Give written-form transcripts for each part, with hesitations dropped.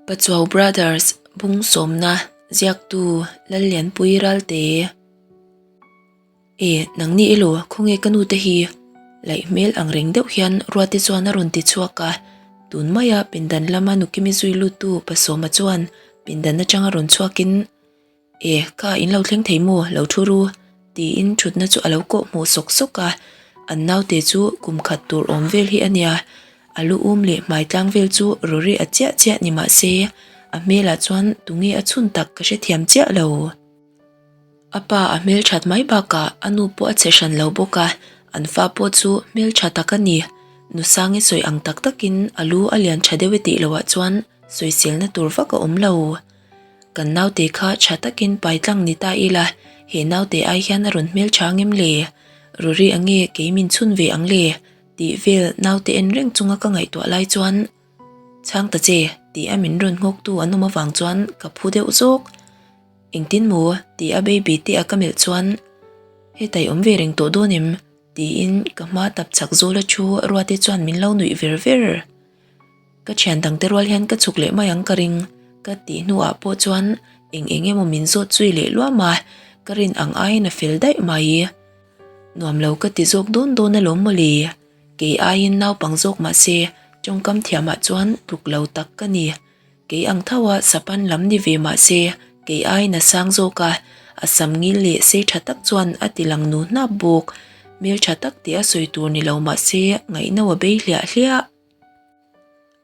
Pachuau Brothers bung sawmna ziaktu Lallianpui Ralte. E, nangni elaw, khawnge ka nu te hi? Laih hmel ang reng deuh hian Ruati chuan a rawn ti chhuak a. Tun maia pindan lama Nukimi zui luttu Pasawma chuan pindan atanga rawn chhuakin E, kha in lo thleng thei maw, lo thu ru? tiin thutna chu a lo kawh hmuh sawk sawk a. An naute chu kum khat tur awm vel hi a nia. A lu um leh hmai tlang vel chu rawri a chiah chiah ni mah se, a hmelah chuan tunge a chhun tak ka hrethiam chiah lo. A pa a hmelthat mai bakah a nu pawh a che hran lo bawk a, an fa pawh chu hmeltha tak a ni. Nusangi sawi ang tak takin a lu a lian tha deuh e tih loah chuan sawiselna tur vak a awm lo. Kan naute kha tha takin pai tlang ni ta ila, he naute ai hian a rawn hmeltha ngem le? Ruri ange kei min chhun ve ang le? Tih vel naute en reng chunga ka ngaihtuah lai chuan Chhang ta che tih a min rawn nghawktu an awm avang chuan ka phu deuh zawk. Engtin maw? Tih a baby te a ka melh chuan Hetai awm ve reng tawh dawn em? Tiin ka hma tap chak zawl a thu Ruate chuan min lo nuih ver ver. Ka thian dangte rual hian ka chhuk leh mai ang ka ring ka tih hnuah pawh chuan eng eng emaw min zawt zui leh luam a, ka rin ang aiin a fel daih mai. Nuam lo ka ti zawk dawn dawn alawm mawle. Kei aiin naupang zawk mah se tawngkam thiamah chuan tluk lo tak ka ni. Kei ang tho a sapan lam ni ve mah se kei aiin a sang zawk a, a sam ngil leh sei tha tak chuan a ti lang nu hnap bawk. Hmeltha tak tih a sawi tur ni lo mah se ngaihno a bei hliah hliah.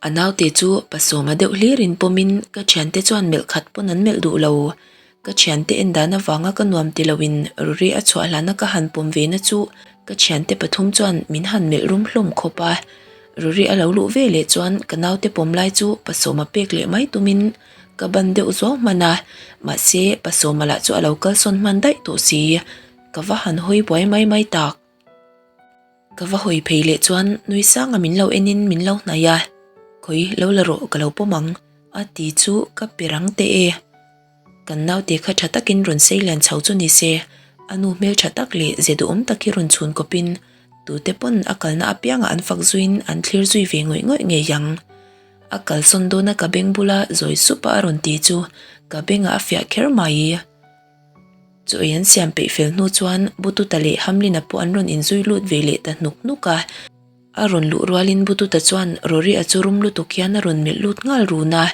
A naute chu pasawma deuh hlirin pawmin ka thiante chuan melh khat pawn an melh duh lo. Ka thiante en dan avanga ka nuam ti loin ruri a chhuah hlana ka han pawm ve na chu ka thiante pathum chuan min han melh rum hlawm khawp a. Ruri a lo luh ve leh chuan ka naute pawm lai chu pasawma pek leh mai tumin ka ban deuh zuau hman a, mahse pasawma lah chu a lo kalsawn hman daih tawh si. Ka va han hawi buai mai mai tak. Ka va hawi phei leh chuan nui sanga min lo enin min lo hnaih a, Khawi lo la rawh ka lo pawm ang a ti chu ka pe rang teh e. Kan naute kha tha takin rawn sei lian chho chu ni se, a nu hmel tha tak leh ze duhawm tak hi rawn chhun kawpin tute pawn a kalna apiangah an fak zuiin an thlir zui ve ngawih ngawih ngei ang. A kalsawn dawna ka beng bula zawi sup a a rawn ti chu ka bengah a fiah kher mai. Chaw ei an siam peih fel hnu chuan Bututa leh Hamlin-a pawh an rawn inzui lut ve leh ta hnuk hnuk a. A rawn luh rualin Bututa chuan Rory-a chu rum lutuk hian a rawn melh lut nghal run a,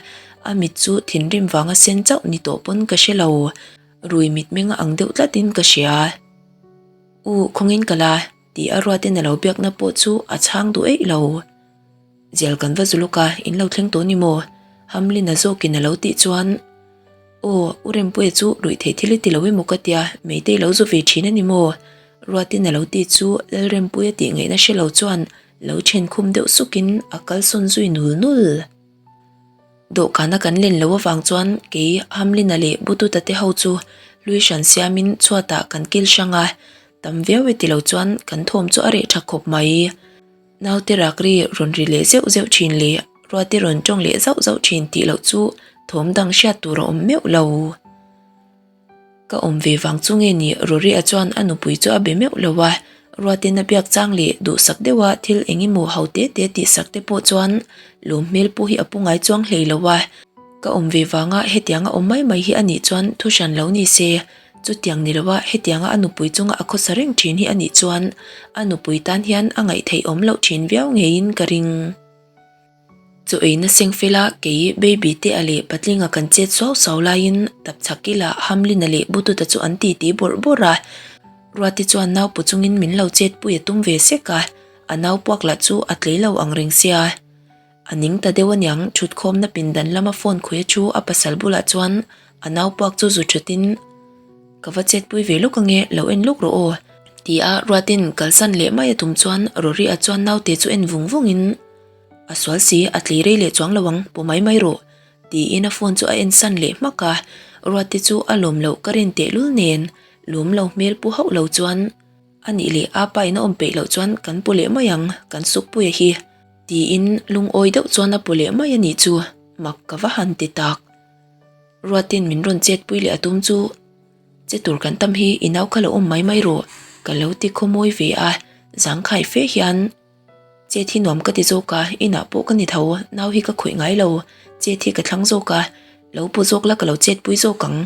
a mit chu thinrim vanga sen chauh ni tawh pawn ka hre lo. Rui mitmeng a ang deuh tlatin ka hria. U, khawngin ka la, tih a ruatin a lo biakna pawh chu a chhang duh eih lo. Zial kan va zu lawk a, in lo thleng tawh ni maw? Hamlin-a zawkin a lo tih chuan, Aw, U Rempuia chu ruih theih thil i ti lo emaw ka tia, Meitei lo zu ve thin a ni maw? Ruatin a lo ti chu Lalrempuia tih ngaihna hre lo chuan lo then khum deuh sukin a kalsawn zui nul nul. Dawhkana kan len lo avang chuan kei Hamlin-a leh Bututa te ho chu hlui hran siamin chhuatah kan kil hrang a, tam viau e ti lo chuan kan thawm chu a reh tha khawp mai. Naute rak ri rawn ri leh zeuh zeuh thin leh ruate rawn tawng leh zauh zauh thin tih loh chu thawm dang hriat tur a awm meuh lo. Ka awm ve vang chu nge ni Rory-a chuan a nupui chu a be meuh lo a, ruaten a biak chang leh duhsak deuha thil eng emaw ho te te tihsak te pawh chuan lawm hmel pawh hi a pu ngai chuang hlei lo a. Ka awm ve vanga hetianga awm mai mai hi a nih chuan thu hran lo ni se. Chutiang ni loa hetianga a nupui chunga a khawsa reng thin hi a nih chuan a nupui tan hian a ngaihtheih awm loh thin viau ngeiin ka ring. Chaw eina seng fela kei baby te a leh patlinga kan chet suau suau laiin tapchhak ila Hamlin-a leh Bututa chu an titi bawrh bawrh a. Ruati chuan naupu chungin min lo chetpui a tum ve sek a, a naupuak lah chu a tlei lo ang reng sia. A ning ta deuh aniang thutkhawmna pindan lama phone khuia chu a pasal bulah chuan a nau puak chu zu thatin Ka va chetpui ve lawk ange, lo en lawk rawh aw ti a Ruatin kalsan leh mai a tum chuan Rory-a chuan naute chu en vung vungin A sual si, a tlei rei leh chuang lo ang, paw mai mai rawh tiin a phone chu a en san leh hmak a, Ruati chu a lawm loh ka rin tehlul nen lawm lo hmel pu hauh lo chuan A nih leh a pa in a awm peih loh chuan kan pu leh mai ang, kan sukpuia hi. Tiin lungawi deuh chuan a pu leh mai a nih chu, mak ka va han ti tak. Ruatin min rawn chetpui leh a tum chu, Che tur kan tam hi i nau kha lo awm mai mai rawh, ka lo ti khawmawi ve a, zangkhai fe hian. Chet hi nuam ka ti zawk a, inah pawh ka ni tho, nau hi ka khawih ngai lo, chet hi ka thlang zawk a, lo pu zawk la ka lo chet pui zawk ang,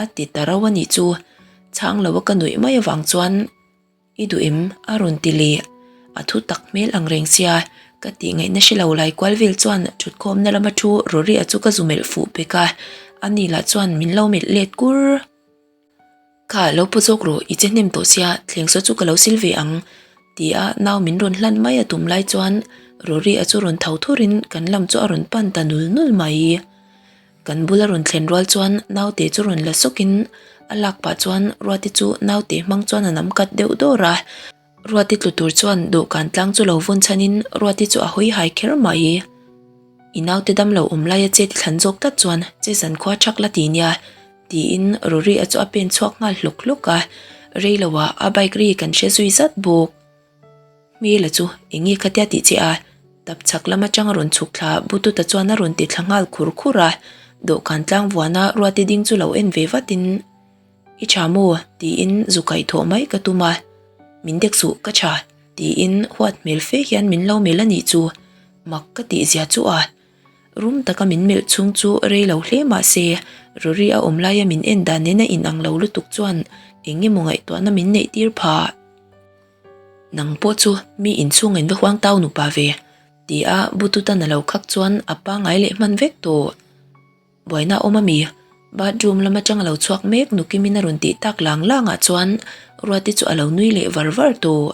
a ti ta rauh a nih chu. Chhang lo a ka nuih mai avang chuan I duh em? a rawn ti leh. A thu tak hmel ang reng sia, ka tih ngaihna hre lo lai kual vel chuan thutkhawmna lama thu Rory-a chu ka zu melh fuh pek a, ani lah chuan min lo melh let kur. Kha lo pu zawk rawh, i che hnem tawh sia, thleng saw chu ka lo sil ve ang, tia nau min rawn hlan mai a tum lai chuan Rory-a chu rawn tho thurin kan lam chu a rawn pan ta nul nul mai. Kan bula rawn thlen rual chuan naute chu rawn la sawkin a lak pah chuan Ruati chu naute hmang chuan a nam kat deuh dawr a. Ruati tlu tur chuan dawhkan tlang chu lo vawn chhanin Ruati chu a hawi hai kher mai. I naute dam lo awm laia che ti thlan zawk tlat chuan che zankhua thak la ti nia tiin Rory-a chu a pen chhuak nghal hlawk hlawk a, rei loah a bike ri kan hre zui zat bawk. Hmela chu eng nge khatia tih che a, tap chhak lam atang a rawn chhuk thla Bututa chuan a rawn ti thla nghal khur khur a, dawhkan tlang vuana Ruati ding chu lo en ve vatin I tha maw? tiin zu kaih thawh mai ka tum a, Min dek suh ka tha tiin huat hmel fe hian min lo melh a nih chu, mak ka tih zia chu a. Rum taka min melh chhung chu rei lo hle mah se, Rory a awm laia min en dan nena inang lo lutuk chuan eng emaw ngaihtuahna min neih tir phah. Nang pawh chu mi inchhung in va huang tau nupa ve, ti a Bututan a lo khak chuan a pangai leh hman vek tawh. Buaina a awm a mi? Bathroom lam atang a lo chhuak mek Nukimin a rawn tih tak lang lang ah chuan Ruati chu a lo nui leh var var tawh.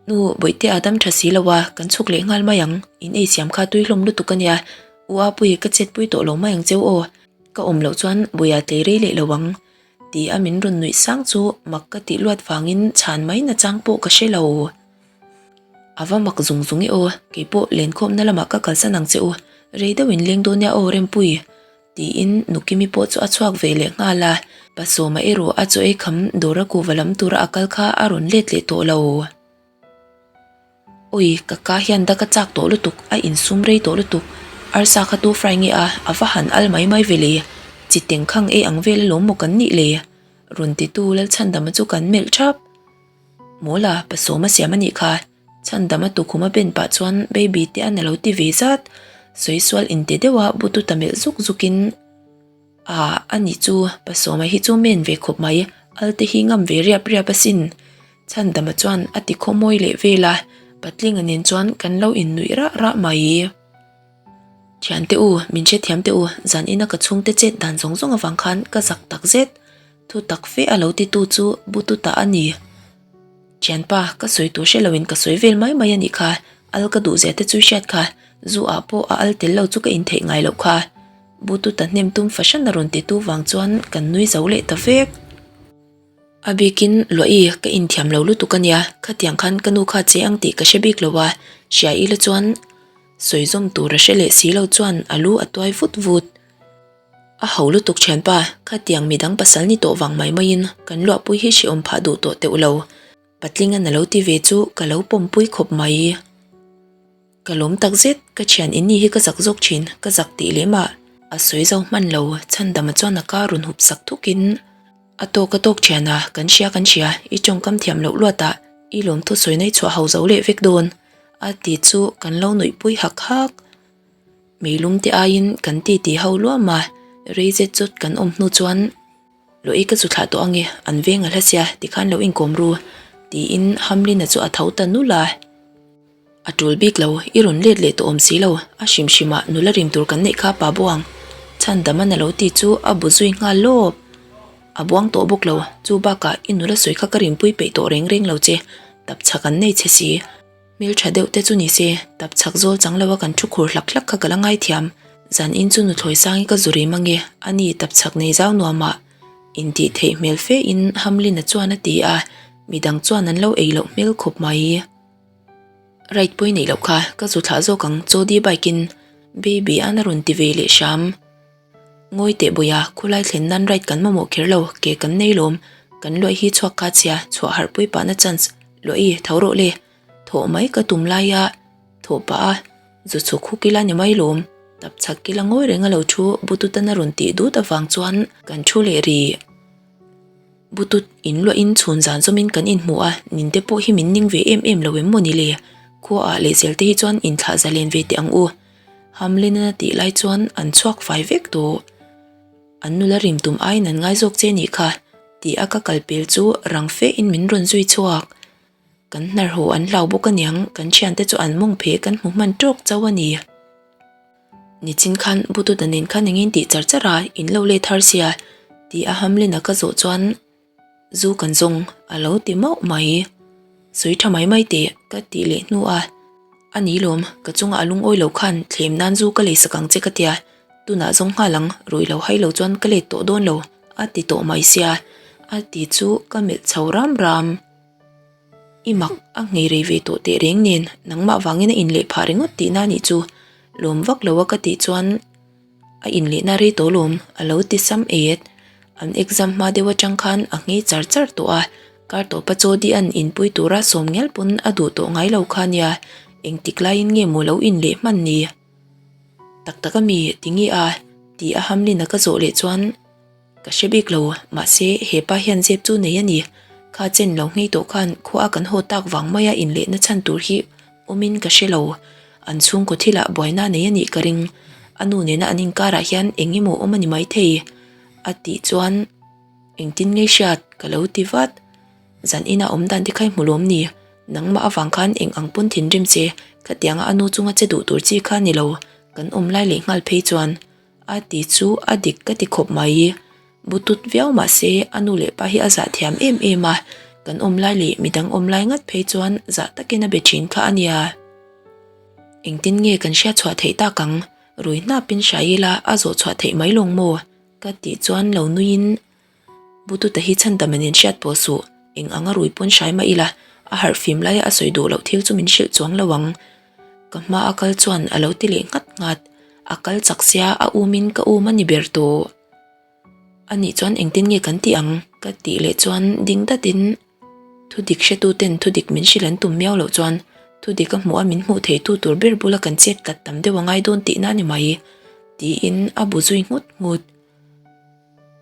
Nu, Bawihte a dam tha si lo a, kan chhuk leh nghal mai ang, in ei siam kha tui hlawm lutuk a nia, U Apuii ka chetpui tawh lo mai ang cheu aw, ka awm loh chuan Bawia tlei rei leh lo ang. Ti a min rawn nuih sang chu mak ka tih luat vangin chhan mai nachang pawh ka hre lo. A va mak zung zung e aw, keipawh lenkhawmna lamah ka kalsan ang che u, rei deuh in leng dawn nia aw Rempui, tiin Nukimi pawh chu a chhuak ve leh nghal a, Pasawma erawh a chaw ei kham dawr a kuva lam tura a kal kha a rawn let leh tawh lo. Ui, ka ka hian dak a chak tawh lutuk, a insum rei tawh lutuk. Arsa kha tu fry nge a, a va han al mai mai ve le. Chi teng khang ei ang vel alawm maw kan nih le? Rawn titu Lalchhandama chu kan melh thap. Mawla, pasawm a siam a nih kha. Chhandama tukhum a ben pah chuan baby te an a lo ti ve zat. Sawi sual inte deuha bututa melh zuk zukin. Ah, a nih chu, pasawma hi chu men ve khawp mai, al te hi ngam ve riap riap asin. Chhandama chuan a ti khawmawi leh vel a, Patlinga nen chuan kan lo innuih rah rah mai. Thiante u, min hrethiam teh u, zan ina ka chhungte chet dan zawng zawng avang khan ka zak tak zet. Thu tak fe a lo titu chu Bututa a ni. Thianpa, ka sawi tur hre loin ka sawi vel mai mai a nih kha, al ka duh zia te chu i hriat kha, zu ah pawh a al tel lo chu ka intheih ngai loh kha. Bututa hnem tum fahran a rawn titu vang chuan kan nui zo leh ta vek. A bikin Lua'i ka inthiam lo lutuk a nia, khatiang khan ka nu kha che ang tih ka hre bik lo a, hria ila chuan sawi zawm tur a hre leh si lo chuan a lu a tuai vut vut. A ho lutuk thianpa, khatiang midang pasal ni tawh vang mai maiin kan luahpui hi hrehawm phah duh tawh teuh lo, patlingan a lo ti ve chu ka lo pawmpui khawp mai. Ka lawm tak zet, ka thian inni hi ka zak zawk thin, ka zak tih lem ah. A sawi zo hman lo, Chhandama chuan a ka rawn hup sak thukin. A tawk a tawk thian a, kan hria kan hria, i tawngkam thiam loh luat ah i lawmthu sawi na i chhuah ho zo leh vek dawn, a ti chu kan lo nuihpui hak hak. Meilum te aiin kan ti ti ho luam a, rei zet zawt kan awm hnu chuan Lawih ka chu thlah tawh ange, an veng a hla sia tikhan lo inkawm ru, tiin Hamlin-a chu a tho ta nulh a. A tul bik lo, i rawn let leh tawh awm si lo, a hrim hrimah nula rim tur kan neih kha pa buang. Chhandam-an a lo ti chu a bu zui nghal lawp. A buang tawh bawk lo, chu bakah i nula sawi kha ka rimpui peih tawh reng reng lo che, tap chhak an nei che si. Hmeltha deuh te chu ni se, tap chhak zawl chang lo a kan thu khur hlak hlak kha ka la ngaithiam. Zan in chu nuthlawi sangi ka zu rim ange, a ni tap chhak nei zau nuamah intih theih hmel fe in Hamlin-a chuan a ti a, midang chuan an lo ei loh hmel khawp mai. Ride pawi neih loh kha ka zu thlah zawk ang Jody bike in Baby an a rawn ti ve leh hram. Ngawi teh bawiha khulai thlen nan ride kan mamawh kher lo ke kan nei lawm kan luaih hi chhuak kha chhia chhuah harh pui pahna chance luaih tho rawh le thawh mai ka tum laia thawh pah a zu chhuk huk ila ni mai lawm tap chhak kila ngawi reng a lo thu bututan a rawn tih dut avang chuan kan thu leh rih. Butut in luahin chhun zan zawmin kan inhmu a, ninte pawh hi min ning ve em em lo em maw ni le? Khuaah lehzel te hi chuan inthlah zalen ve teh ang u. Hamlin-a tih lai chuan an chhuak fai vek tawh. An nula rim tum aiin an ngai zawk che nih kha, tih a ka kal pel chu rang fe in min rawn zui chhuak. Kan hnar haw an hlau bawk aniang, kan thiante chu an mawng phe kan hmu hman tawk chauh a ni. Nichin khan Bututa nen khan engin tih char char a, in lo let har sia, tih a Hamlin-a ka zawh chuan Zu kan zawng a lo ti mauh mai. Sawi tha mai mai teh ka tih leh hnu a, a ni lawm, ka chungah a lungawi lo khan thlem nan zu ka leisak ang che ka tia, tunah zawng nghal ang, ruih lo hai lo chuan ka let tawh dawn lo a ti tawh mai sia, a ti chu ka melh chho ram ram. I mak a nghei rei ve tawh teh reng nen nangmah vangin a inleh phah ringawt tihna a nih chu, lawm vak lo a ka tih chuan a inlehna rei tawh lawm a lo ti sam et. An exam hma deuh atang khan a nghei char char tawh a, kar tawpa chaw di an inpui tura sawm ngial pawn a duh tawh ngai lo kha nia, engtik laiin nge maw lo inleh hman ni? Tak tak a mi tinge a? Ti a Hamlin a ka zawh leh chuan. Ka hre bik lo, mahse he pa hian zep chu nei a ni. Kha chen lo nghei tawh khan khua a kan haw tak vang maia inlehna chhan tur hi awmin ka hre lo. An chhungkaw thilah buaina nei a nih ka ring. A nu nena an inkarah hian eng emaw awm a ni maithei a tih chuan engtin ngei hriat ka lo ti vat. Zan ina awm dan te kha i hmu lawm ni? Nangmah avang khan eng ang pawn thinrim che, khatianga a nu chunga che duh tur chi kha ni lo, kan awm lai leh nghal phei chuan. A ti chu a dik ka ti khawp mai. Butut viau mah se a nu leh pa hi a zah thiam em em a, kan awm lai leh midang awm lai ngat phei chuan zah takin a be thin kha a nia. Engtin nge kan hriat chhuah theih tak ang? Rui hnapin hrai ila a zawh chhuah theih mai lawng maw? Ka tih chuan lo nuiin Bututa hi chhan dam an inhriat pawh suh, eng anga rui pawn hrai mah ila, a harh fim laia a sawi duh loh thil chu min hrilh chuang lo ang. Ka hma a kal chuan a lo ti leh nghat nghat, a kal chak sia a umin ka um a ni ber tawh. Anih chuan engtin nge kan tih ang? Ka tih leh chuan ding datin thudik hretuten thudik min hrilh an tum miau loh chuan thudik a hmuh a min hmuh theitu tur ber bula kan chet tlat tam deuh a ngai dawn tihna a ni mai, tiin a bu zui nghut nghut.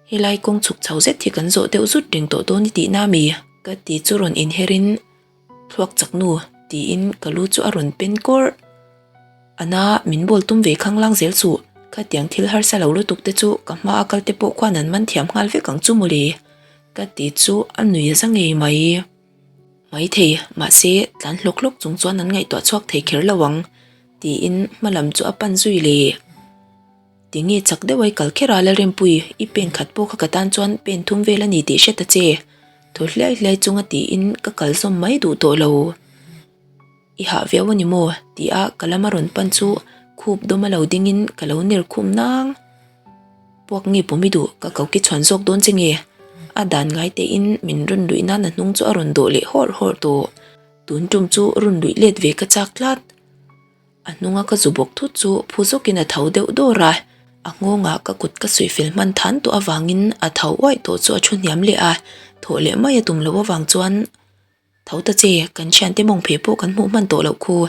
Helai kawng chhuk chho zet hi kan zawh deuh zut reng tawh dawn i tihna mi? Ka ti chu rawn inher in thluak chak nu tiin ka lu chu a rawn pen kawrh. Ana min bawl tum ve khanglang zel suh, khatiang thil harsa lo lutuk te chu ka hma a kal te pawh khuan an man thiam nghal vek ang chu mawle ka ti chu a nui a za ngei mai. Maithei, mahse tlan hlawk hlawk chung chuan an ngaihtuah chhuak thei kher lo ang tiin hma lam chu a pan zui leh. Tinge chak deuh ai kal kher a Lalrempui, i pen khat pawh kha ka tan chuan pen thum vel a ni tih hre ta che. Thaw hliai hliai chunga tiin ka kal zawm mai duh tawh lo. I hah viau a ni maw? ti a ka lama rawn pan chu khup dawm a lo dingin ka lo ner khum nang. Puak nge pawm i duh, ka ko ki chhuan zawk dawn che nge? A dan ngai tein min rawn luih nan a hnung chu a rawn dawh leh hawrh hawrh tawh. Tun tum chu rawn luih let ve ka chak tlat. A hnunga ka zu bawk thut chu phu zawkin a tho deuh dawr a, a nghawngah ka kut ka suih fel hman than tawh avangin a tho uaih tawh chu a thu hniam leh a, thawh leh mai a tum loh avang chuan Tho ta che, kan thiante mawng pheh pawh kan hmuh hman tawh loh khu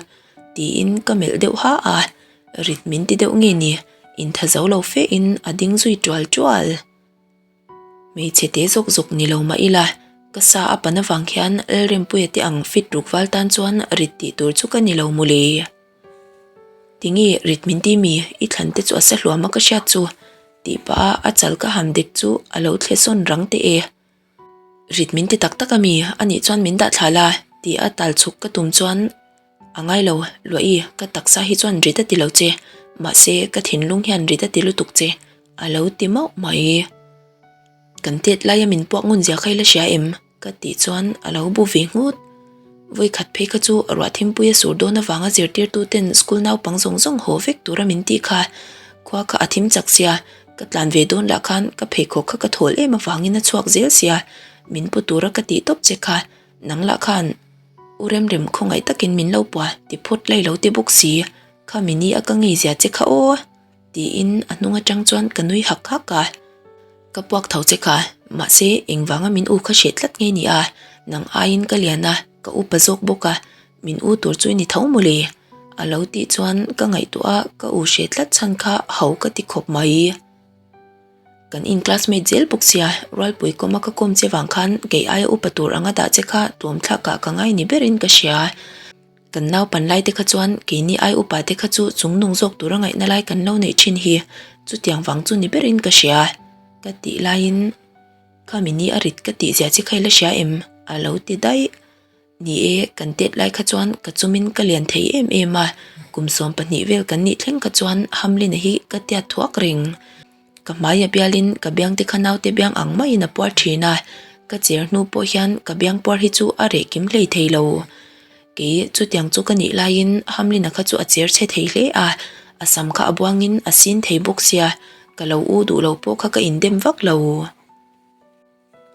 tiin ka melh deuh ha a, rit min ti deuh nge ni, intha zo lo fe in a ding zui tual tual. Hmeichhe te zawk zawk ni lo mah ila, ka sa a pan avang hian Lalrempuia te ang fit ruk val tan chuan rit tih tur chu ka ni lo mawle. Tinge rit min ti mi, i thlan te chu a sa hluam a ka hriat chu, tih pah a a chal ka ham dek chu a lo thle sawn rang teh e. Rit min ti tak tak a mi, anih chuan min dah thla la, tih a tal chhuk ka tum chuan A ngai lo, Luaii, ka taksa hi chuan rit a ti lo che, mahse ka thinlung hian rit a ti lutuk che, a lo ti mauh mai. Kan tet laia min puak ngun zia kha i la hria em? ka tih chuan a lo bu ve nghut. Vawikhat phei kha chu ruah thimpuia sur dawn avanga zirtirtuten school naupang zawng zawng haw vek tura min tih kha. Khua kha a thim chak sia, ka tlan ve dawn lah khan ka pheikhawk kha ka thawl em avangin a chhuak zel sia, min pu tura ka tih tawp che kha. Nang lah khan U Remrem khawngaih takin min lo pua ti phawt lai lo ti bawk si, kha mini a ka ngei zia che kha aw tiin a hnung atang chuan ka nui hak hak a. Ka puak tho che kha, mahse engvanga min u kha hreh tlat nge ni a, nang aiin ka lian a, ka upa zawk bawk a, min u tur chu i ni tho mawle a lo tih chuan ka ngaihtuah a, ka u hreh tlat chhan kha ho ka ti khawp mai. Kan in classmate zel bawk sia, Rualpui kawma ka kawm che vang khan kei aia upa tur anga dah che kha tlawm thlakah ka ngai ni berin ka hria. Kan naupan lai te kha chuan keini ai upa te kha chu chungnung zawk tura ngaihna lai kan lo neih thin hi chutiang vang chu ni berin ka hria ka tih laiin Khami ni a rit ka tih zia chi kha i la hria em? a lo ti daih. Ni e, kan tet lai kha chuan ka chumin ka lian thei em em a, kum 12 vel kan nih thleng kha chuan Hamlin-a hi ka tiat thuak reng. Ka hmai a bialin ka biang te kha naute biang ang maiin a puar thin a, ka cher hnu pawh hian ka biang puar hi chu a reh kim hlei thei lo. Kei chutiang chu ka nih laiin Hamlin-a kha chu a cher chhe thei hle a, a sam kha a buangin a sin thei bawk sia, ka lo u duh lo pawh kha ka indem vak lo.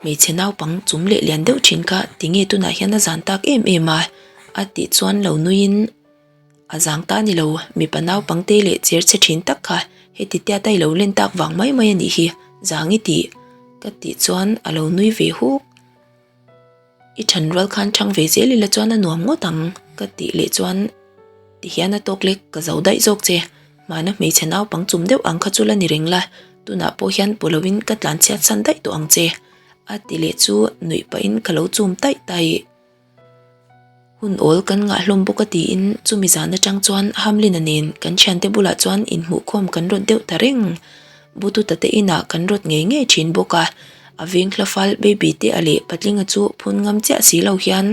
Hmeichhe naupang chum leh lian deuh thin kha tinge tunah hian a zan tak em em a? A tih chuan lo nuiin a zang ta ni lo, mipa naupang te leh cher chhe thin tak kha heti tiat a i lo len tak vang mai mai a nih hi, zang i tih ka tih chuan a lo nui ve huk. I than rual khan thang ve zel ila chuan a nuam ngawt ang ka tih leh chuan ti hian a tawk lek ka zo daih zawk che. Hmana hmeichhe naupang chum deuh ang kha chu la ni reng la, tunah pawh hian pu loin ka tlan chhiat san daih tawh ang che a ti leh chu nuih pahin ka lo chum taih taih. Hun awl kan ngah hlawm bawk a tiin chumi zan atang chuan Hamlin-a nen kan thiante bulah chuan inhmuhkhawm kan rawt deuh ta reng. Bututa te inah kan rawt ngei ngei thin bawk a, a veng hla fal baby te a leh patlinga chu phun ngam chiah si lo hian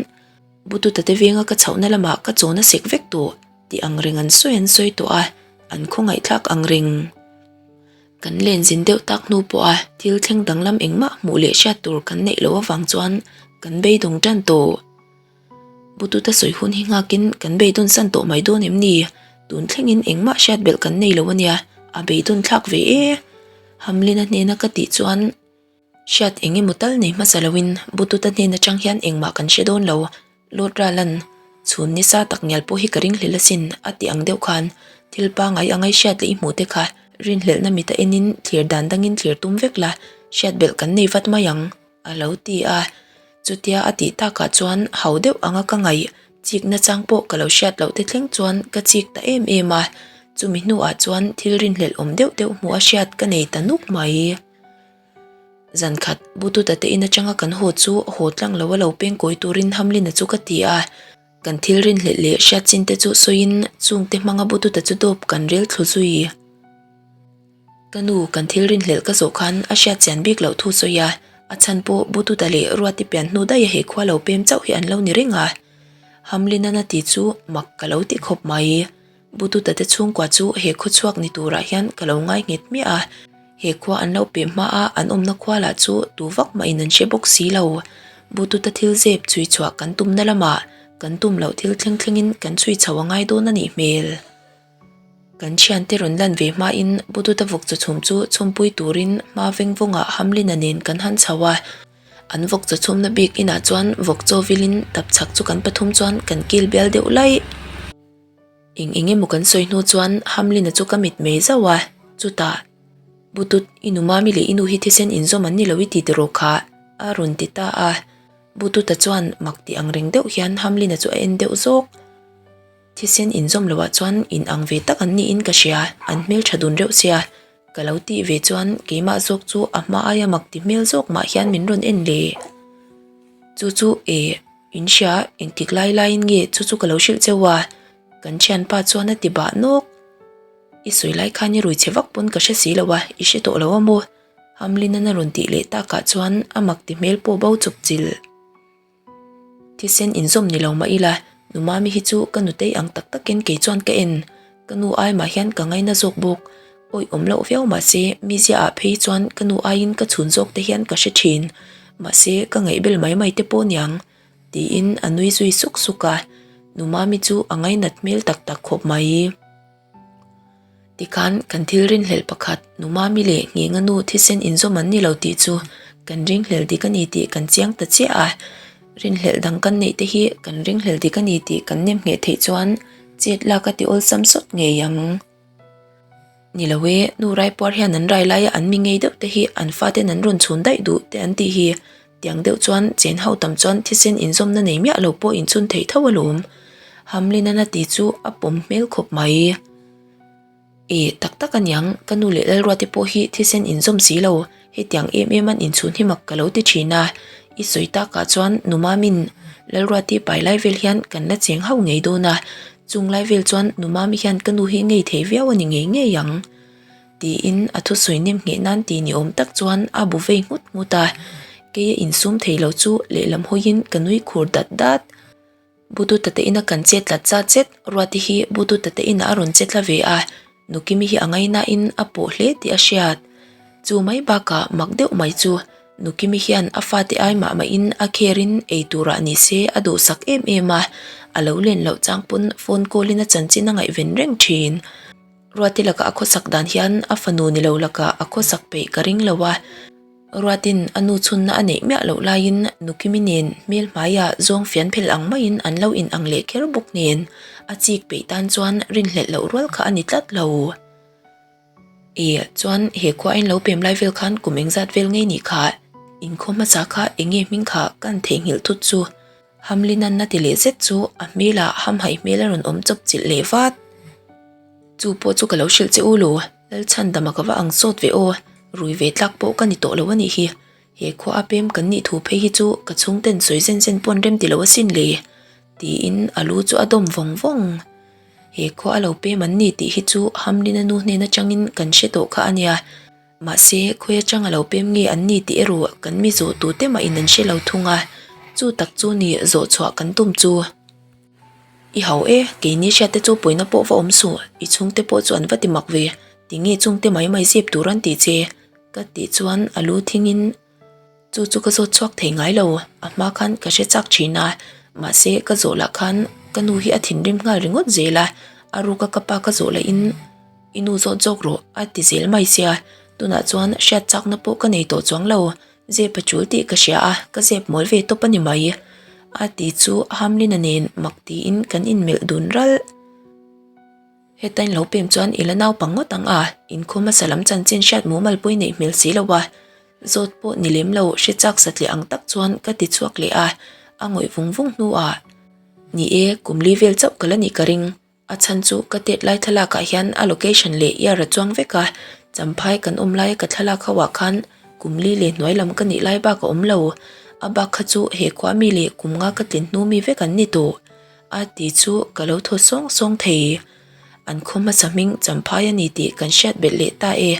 Bututa te venga ka chhohna lamah ka chawn a sek vek tawh tih ang reng an sawi an sawi tawh a, an khawngaihthlak ang reng. Kan len zin deuh tak hnu pawha thil thleng danglam engmah hmuh leh hriat tur kan neih loh avang chuan kan beidawng tan tawh. Bututa sawi hun hi nghakin kan beidawn san tawh mai dawn em ni? Tun thlengin engmah hriat belh kan nei lo a nia, a beidawn thlak ve e. Hamlin-a hnena ka tih chuan hriat eng emaw tal nei hmasa loin Bututa hnen atang hian engmah kan hre dawn lo. Lord Ralan, chhun nisa tak ngial pawh hi ka ringhlel asin a ti ang deuh khan thil pangai angai hriat leh i hmuh te kha rinhlelhna mita enin thlir dan dangin thlir tum vek la, hriat belh kan nei vat mai ang. A lo ti a, chutia a tih takah chuan hau deuh anga ka ngaih chik nachang pawh ka lo hriat loh te thleng chuan ka chik ta em em a, chumi hnuah chuan thil rinhlelh awm deuh deuh hmuh a hriat ka nei ta nuk mai. Zan khat Bututa te in atanga kan haw chu haw tlang lo a lo peng kawi turin Hamlin-a chu ka ti a, kan thil rinhlelh leh hriat chin te chu sawiin chungte hmanga Bututa chu dawp kan rel thlu zui. Ka nu kan thil rinhlelh ka zawh khan a hriat chian bik loh thu sawi a, a chhan pawh Bututa leh Ruati pian hnu daih a he khua lo pem chauh hi an lo ni reng a. Hamlin-a na ti chu mak ka lo ti khawp mai. Bututa te chhungkua chu he khaw chhuak ni turah hian ka lo ngai nghet miah a, he khua an lo pem hma a an awmna khua lah chu tu vak mahin an hre bawk si lo. Bututa thil zep chhui chhuah kan tumna lamah kan tum loh thil thleng thlengin kan chhui chho a ngai dawn a nih hmel. Kan thiante rawn lan ve hmain Bututa vawk chaw chhum chu chhumpui turin hma veng vawngah Hamlin-a nen kan han chho a. An vawk chaw chhumna bik inah chuan vawk chaw vilin tapchhak chu kan pathum chuan kan kil bial deuh laih. Eng eng emaw kan sawi hnu chuan Hamlin-a chu ka mit mei zauh a, chutah, Butut, i nu Mami leh i nu hi thisen inzawm an ni lo i ti tiraw kha? a rawn ti ta a. Bututa chuan mak ti ang reng deuh hian Hamlin-a chu a en deuh zawk. Thisen inzawm loh ah chuan in ang ve tak an niin ka hria, an hmeltha dun reuh sia. Ka lo tih ve chuan keimah zawk chu a hma aia mak ti hmel zawk mah hian min rawn en le. Chu chu e, in hria engtik lai laiin nge chu chu ka lo hrilh cheu a, kan thianpa chuan a ti bah nawk. I sawi lai khan i rui che vak pawn ka hre si lo a, i hre tawh lo a maw? Hamlin-an a rawn tih leh takah chuan a mak ti hmel pawh bo chawp chilh. Thisen inzawm ni lo mah ila, nu Mami hi chu ka nutei ang tak takin kei chuan ka en. Ka nu ai mah hian ka ngaina zawk bawk. Awih awm loh viau mahse, mizia ah phei chuan ka nu aiin ka chhun zawk te hian ka hre thin. Mahse, ka ngaihbel mai mai te pawh niang. Tiin a nui zui suk suk a, nu Mami chu a ngainat hmel tak tak khawp mai. Tikhan kan thil rinhlelh pakhat nu Mami leh Nghenga nu thisen inzawm an ni lo tih chu kan ringhlel dik a ni tih kan chiang ta chiah a. Rinhlelh dang kan neih te hi kan ringhlel dik a ni tih kan nem ngheh theih chuan chet lak a ti awlsam sawt ngei ang. Ni lo e, nu Raipuar hian an rai laia an mi ngei deuh te hi an faten an rawn chhun daih duh te an tih hi. Tiang deuh chuan chen ho tam chuan thisen inzawmna nei miah lo pawh inchhun thei tho alawm. Hamlin-an a ti chu a pawm hmel khawp mai. E, tak tak aniang, ka nu leh Lalruate pawh hi thisen inzawm si lo, hetiang em em an inchhun hi mak ka lo ti thin a. I sawi takah chuan Numamin Lalruati pai lai vel hian kan la cheng hauh ngei dawn a, chung lai vel chuan Numami hian ka nu hi ngei thei viau a ni ngei ngei ang. Tiin a thusawi nem ngheh nan ti ni awm tak chuan a bu vei nghut nghut a, keia insum thei lo chu lehlam hawiin ka nui khur dat dat. Bututa te ina kan chet tlat zat zet, Ruati hi Bututa te inah a rawn che tla ve a, Nukimi hi a ngainain a pawh hle tih a hriat. Chu mai bakah mak deuh mai chu Nukimi hian a fate ai mah mahin a kherin ei turah ni se a duhsak em em a, a lo len loh chang pawn phone call in a chanchin a ngaihven reng thin. Ruati lakah a khawsak dan hian a fanu ni lo lakah a khawsak peih ka ring lo a. Ruatin a nu chhunna a neih miah loh laiin Nukimi nen hmel hmaia zawng fian phel ang maiin an lo in ang leh kher bawk nen a chik peih tan chuan rinhlelh loh rual kha a ni tlat lo. E, chuan he khua in lo pem lai vel khan kum engzat vel ngei nih kha, inkhaw hmasa kha enge hming kha kan theihnghilh thut chu. Hamlin-an a ti leh zet chu a hmelah hamhaih hmel a rawn awm chawp chilh leh vat. Chu pawh chu ka lo hrilh che u lo, Lalchhandama ka va ang sawt ve aw, rui ve tlak pawh ka ni tawh lo a nih hi. He khua a pem kan nih thu phei hi chu ka chhungten sawi zen zen pawn rem ti lo asin le, tiin a lu chu a dawm vawng vawng. He khua a lo pem an ni tih hi chu Hamlin-a nu hnen atangin kan hre tawh kha a nia. Mahse, khawi atang a lo pem nge an ni tih erawh kan mi zawh tute mahin an hre lo thung a, chu tak chu ni zawh chhuah kan tum chu. I hau e, keini hriatte chu pawina pawh va awm suh, i chhungte pawh chu an va ti mak ve, tinge chungte mai mai zep tur an tih che? Ka tih chuan a lu thingin. Chu chu ka zawt chhuak thei ngai lo, a hma khan ka hre chak thin a, mahse ka zawh lah khan ka nu hi a thinrim nghal ringawt zel a, a ruka ka pa ka zawh lahin i nu zawt zawk rawh a ti zel mai sia, tunah chuan hriat chakna pawh ka nei tawh chuang lo, zep a tul tih ka hria a, ka zep mawl ve tawp a ni mai a ti chu Hamlin-a nen mak tiin kan inmelh dun ralh. Heta in lo pem chuan i la naupang ngawt ang a, inkhawm hmasa lam chanchin hriat mumal pawh i neih hmel si lo a, zawt pawh ni lem lo hre chak satliah ang tak chuan ka ti chhuak leh a, a ngawih vung vung hnuah, Ni e, kum li vel chauh ka la nih ka ring, a chhan chu ka tet lai thlalak ah hian a location leh year a chuang vek a, Champhai kan awm laia ka thlalak ho ah khan kum li leh hnuai lam ka nih lai bak a awm lo, a bak kha chu he khua mi leh kum nga ka tlin hnu mi vek an ni tawh. A ti chu ka lo thaw sawng sawng thei. An khaw hmasa hming Champhai a ni tih kan hriat belh leh ta e.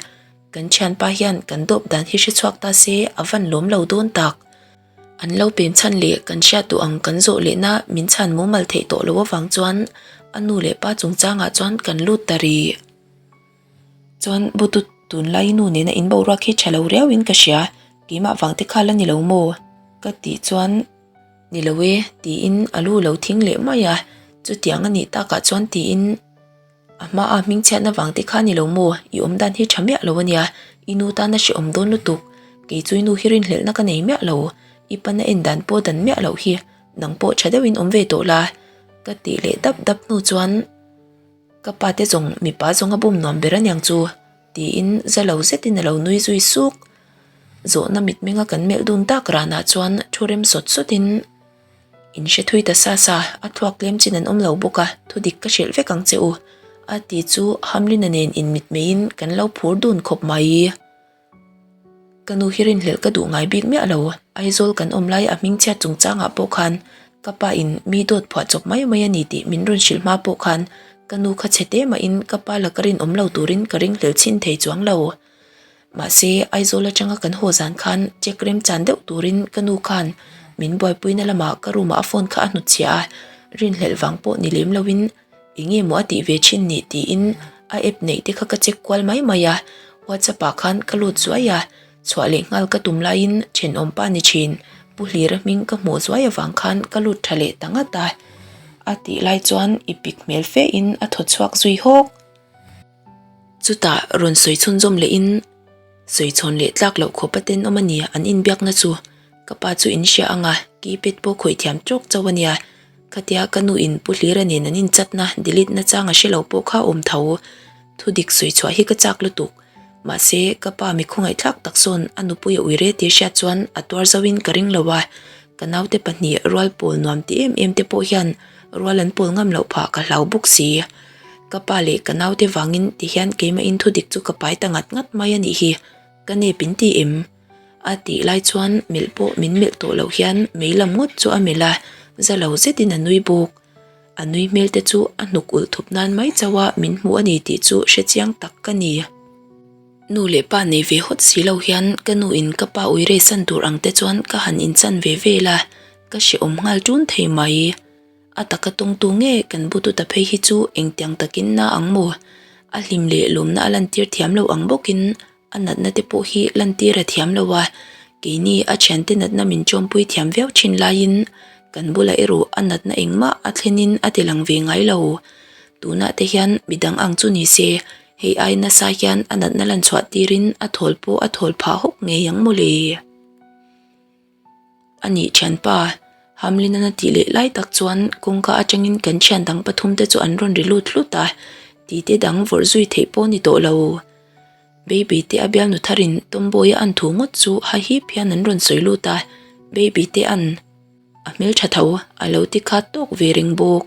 Kan thianpa hian kan dawp dan hi hre chhuak ta se a van lawm lo dawn tak. An lo pem chhan leh kan hriat duh ang kan zawh lehna min chhan mumal theih tawh loh avang chuan a nu leh pa chungchangah chuan kan lut ta rih. Chuan Butut tunlai nu nena in boruak hi tha lo riauin ka hria, keimah vang te kha la ni lo maw? Ka tih chuan. Ni lo e, tiin a lu lo thing leh mai a, chutiang a nih takah chuan tiin a hmaa hmingchhiatna vang te kha ni lo maw, i awm dan hi tha miah lo a nia, i nu tan a hrehawm dawn lutuk, kei chu i nu hi rinhlelhna ka nei miah lo, i pana en dan pawh dan miah loh hi, nang pawh tha deuhin awm ve tawh la, ka tih leh dap dap hnu chuan ka pa te zawng mipa zawng a bum nuam ber aniang chu, tiin za lo zetin a lo nui zui suk. Zawhna mitmenga kan melh dun tak ranah chuan thu rem sawt sawtin in hre thui ta sa sa, a thluak tlem chin an awm lo bawk a, thu dik ka hrilh vek ang che u, a ti chu Hamlin-a nen inmitmeiin kan lo phur dun khawp mai. Ka nu hi rinhlelh ka duh ngai bik miah lo, Aizawl kan awm lai a hmingchhiat chungchangah pawh khan ka pa in mi dawt phuah chawp mai mai a ni tih min rawn hrilh hma pawh khan ka nu kha chhe te mahin ka pa laka rinawm lo turin ka ringhlel chhin thei chuang lo. Mahse, Aizawl atanga kan haw zan khan check remchan deuh turin ka nu khan min buaipuina lamah ka room ah a phone kha a hnutchhiah a, rinhlelh vang pawh ni lem loin eng nge maw a tih ve thin ni tiin a app neih te kha ka check kual mai mai a, WhatsApp ah khan ka lut zuai a, chhuah leh nghal ka tum laiin thenawm pa ni thin Pu Hlira hming ka hmuh zuai avang khan ka lut tha leh ta ngat a, a tih lai chuan i pik hmel fe in a thaw chhuak zui hawk. Chutah rawn sawi chhunzawm lehin sawi chhawn leh tlak loh khawp a tenawm a ni an inbiakna chu. Ka pa chu in hria ang a, keypad pawh khawih thiam tawk chauh a nia. Khatia ka nu in Pu Hlira nen an inchatna delete na chang a hre lo pawh kha awm tho. Thudik sawi chhuah hi ka chak lutuk. Mahse, ka pa mi khawngaihthlak tak sawn a nupui a uire tih hriat chuan a tuar zauhin ka ring lo a, ka naute pahnih rual pawl nuam ti em em te pawh hian rual an pawl ngam loh phah ka hlau bawk si. Ka pa leh ka naute vangin ti hian keimahin thudik chu ka pai ta ngat ngat mai a nih hi, ka nep in ti em? A tih lai chuan melh pawh min melh tawh loh hian mei lam ngawt chu a melh a, za lo zetin a nui bawk. A nui hmel te chu a hnuk ulh thup nan mai chauh a min hmu a ni tih chu hre chiang tak ka ni. Nu leh pa nei ve hawt si lo hian ka nu in ka pa ui rei san tur ang te chuan ka han inchan ve vel a, ka hrehawm nghal ṭun thei mai. A taka tawngtu nge kan bututa phei hi chu engtiang takin na ang maw? A hlim leh lawmna a lantir thiam lo ang bawkin a natna te pawh hi lantir a thiam lo a, keini a thiante natna min chawmpui thiam viau thin laiin kan bulah erawh a natna engmah a thlenin a ti lang ve ngai lo. Tunah te hian midang ang chu ni se, hei ai nasa hian a natna lan chhuah tirin a thawl pawh a thawl phah hawk ngei ang mawle. A nih thianpa, Hamlin-an a tih leh lai tak chuan kawngka atangin kan thian dang pathumte chu an rawn ri lut hlut a, tite dang vawrh zui theih pawh a ni tawh lo. Baby te a bialnu tharin Tomboy-a an thu ngawt chu hahip hian an rawn sawi lut a, Baby te an a hmeltha tho a lo ti khat tawk ve reng bawk.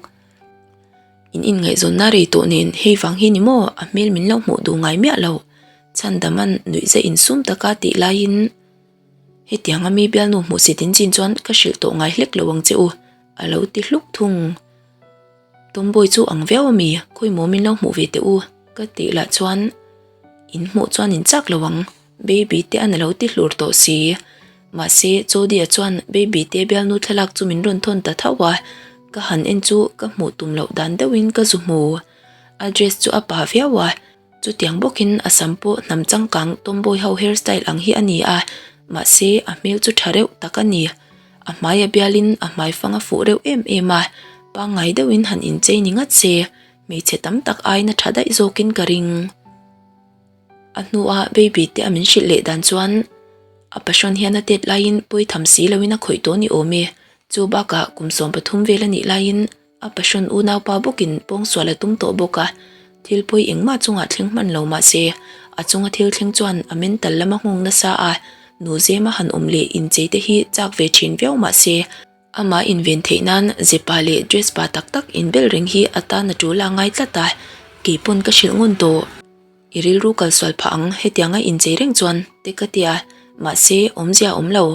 In inngaihzawnna rei tawh nen hei vang hi ni maw a hmel min lo hmuh duh ngai miah lo, Chhandama'n nuihza insum taka tih laiin, Hetianga mi bialnu hmuh si tin chin chuan ka hrilh tawh ngai hlek lo ang che u, a lo ti hluk thung. Tomboy chu ang viau a mi, khawimaw min lo hmuh ve teh u, ka tih lah chuan in hmuh chuan in chak lo ang, baby te an a lo ti hlur tawh si. Mahse, Jodie-a chuan baby te bialnu thlalak chu min rawn thawn ta tho a, ka han en chu ka hmuh tum loh dan deuhin ka zu hmu. A dress chu a pa viau a. Chutiang bawkin a sam pawh hnam changkang tomboy ho hair style ang hi a ni a, mahse a hmel chu tha reuh tak a ni. A hmai a bialin a hmai fang a fuh reuh em em a, pangngai deuhin han inchei ni ngat se, hmeichhe tam tak aiin a tha daih zawkin ka ring. A hnua baby te a min hrilh leh dan chuan a passion hian a tet laiin pawi tham si loin a khawih tawh ni awm e, chu bakah kum 13 vel a nih laiin A passion unaupa bawkin pawngsual a tum tawh bawk a, thil pawi engmah chungah thleng hman lo mah se, a chunga thil thleng chuan a mental lama nghawng nasa a, nu zema han awm leh inchei te hi chak ve thin viau mah se, amah inven theih nan zepa leh dress pa tak tak inbel reng hi a tan a tul a ngai tlat a, kei pawn ka hrilh ngun tawh. I rilru kalsual phah ang hetianga inchei reng chuan te ka tia, mahse awmzia a awm lo.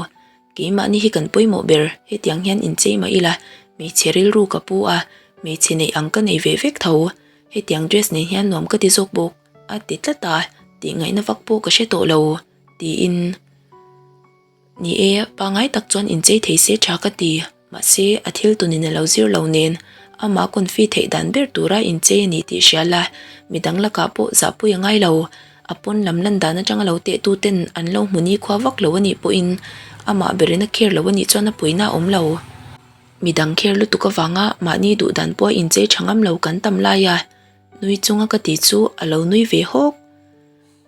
Keimahni hi kan pawimawh ber, hetiang hian inchei mah ila, hmeichhe rilru ka pu a, hmeichhe neih ang ka nei ve vek tho, hetiang dress nen hian nuam ka ti zawk bawk, a ti tlat a, tih ngaihna vak pawh ka hre tawh lo, tiin. Ni e, pangai tak chuan inchei thei se tha ka ti. Mahse, a thil tunin a lo zir lo nen, amah confi theih dan ber tura inchei a ni tih hria la, midang lakah pawh zahpui a ngai lo. A pawn lam lan dan atanga lo tehtu ten an lo hmu nikhua vak lo a nih pawhin amah berin a kher lo a nih chuan a puina a awm lo. Midang kher lutuk avanga mahni duh dan pawha inchei tha ngam lo kan tam lai a, nui chunga ka tih chu a lo nui ve hawk.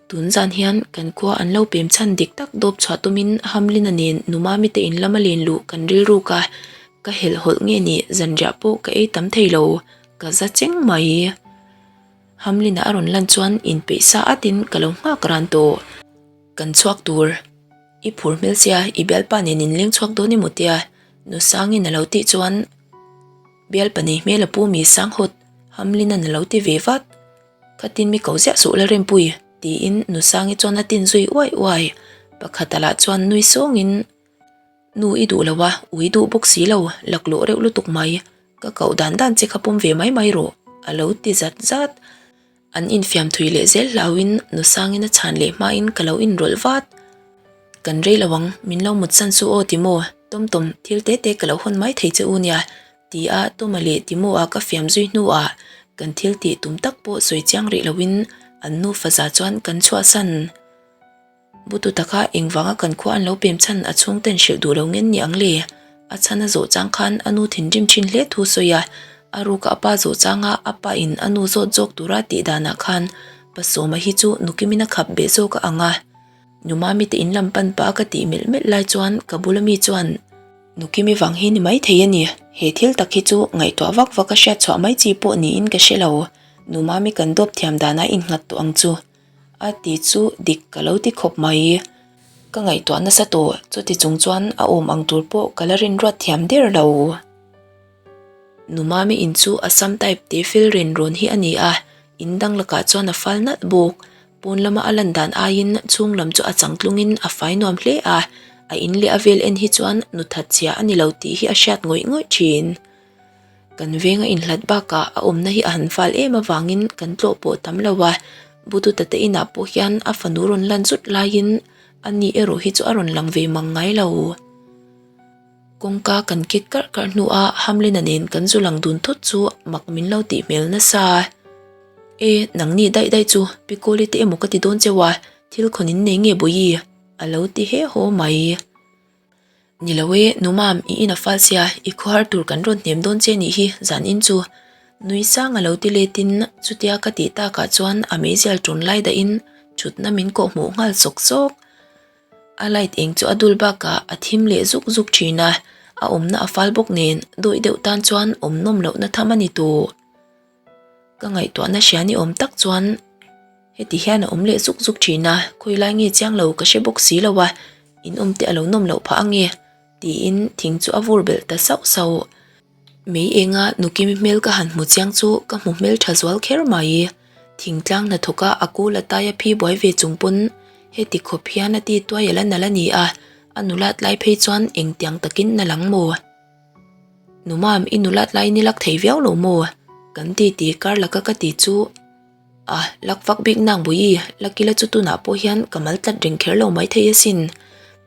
Tun zan hian kan khua an lo pem chhan dik tak dawp chhuah tumin Hamlin-a nen Numami te in lama len luh kan rilruk a, ka helhhawlh nge ni zanriah pawh ka ei tam thei lo, ka za cheng mai. Hamlin-a a rawn lan chuan inpeih sa atin ka lo nghak ran tawh. Kan chhuak tur. I phur hmel sia i bialpa nen in leng chhuak dawn emaw tia Nusangin a lo tih chuan bialpa nei hmel a pu mi Sanghawt Hamlin-a'n a lo ti ve vat. Khatin mi ko ziah suh la Rempui, tiin Nusangi chuan a tin zui uai uai. Pakhata lah chuan nui sawngin, Nu i duh lo a, ui duh bawk si lo, laklawh reuh lutuk mai. Ka koh dan dan che kha pawm ve mai mai rawh, a lo ti zat zat. An infiam thui leh zel hlauin Nusangin a chhan leh hmain ka lo inrawlh vat. Kan rei lo ang, min lo mutsan su aw Timo, Tomtom, thil te te ka lo hawn mai thei che u nia, Ti a Toma leh Timo-a ka fiam zui hnuah kan thil tih tum tak pawh sawi chiang rih loin an nufa za chuan kan chhuahsan. Butu taka engvanga kan khua an lo pem chhan a chhungten hrilh duh lo ngen ni ang le? A chhan a zawh chang khan a nu thinrim thin hle thu sawi a, a ruka a pa zawh changa a pa in a nu zawt zawk tura tih danah khan Pasawma hi chu nukimin a khap beh zawk a ang a. Numami te in lam pan pah a ka tih melh melh lai chuan ka bula mi chuan, Nukimi vang hi ni mai thei a ni, he thil tak hi chu ngaihtuah vak vak a hriat chhuah mai chi pawh niin ka hre lo, Numami kan dawp thiam danah innghat tawh ang chu a ti chu dik ka lo ti khawp mai. Ka ngaihtuah nasa tawh, chuti chung chuan a awm ang tur pawh ka la rinruat thiam der lo. Numami in chu Assam type te fel ren rawn hi a ni a, in dang lakah chuan a fal nalh bawk. Pawn lama a lan dan aiin chhung lam chu a changtlungin a fai nuam hle a, a in leh a vel en hi chuan nu that chhia a ni lo tih hi a hriat ngawih ngawih thin. Kan venga inhlat bakah a awmna hi a han fal em avangin kan tlawh pawh tam lo a, Bututa te inah pawh hian a fanu rawn lan zut laiin a ni erawh hi chu a rawn lang ve mang ngai lo. Kawngka kan kik karh karh hnua Hamlin-a nen kan zu lang dun thut chu mak min lo tih hmel nasa. E, nangni daih daih chu Pikawli te emaw ka ti dawn cheu a, thil khawn in nei nge Bawihi? a lo ti he haw mai. Ni lo e, nu mam, i in a fal sia, i khawhar tur kan rawn hnem dawn che nih hi zan in chu. Nui sang a lo ti letin chutia ka tih takah chuan a meizial ṭawn lai dahin ṭhutna min kawhhmuh nghal sawk sawk. A light eng chu a dul bakah a thim leh zuk zuk thin a, a awmna a fal bawk nen dawih deuh tan chuan awm nawm lohna tham a ni tawh. Ka ngaihtuahna hria ni awm tak chuan heti hian a awm leh zuk zuk thin a, khawi lai nge chiang lo ka hre bawk si lo a, in awm te a lo nawm loh phah ange tiin thing chu a vur belh ta sauh sauh. Mei enga Nukimi hmel ka han hmu chiang chu ka hmu hmel tha zual kher mai. Thingtlang hnathawka a kul a taia phi buai ve chung pawn heti khawp hian a ti tuai a la nalh a ni a, a nulat lai phei chuan engtiang takin na lang maw? Numam i nulat lai ni lak thei viau lo maw? Kan ti ti kar laka ka ti chu a lak vak bik nang Bawihi, lakila chu tunah pawh hian ka mal tlat reng kher lo maithei asin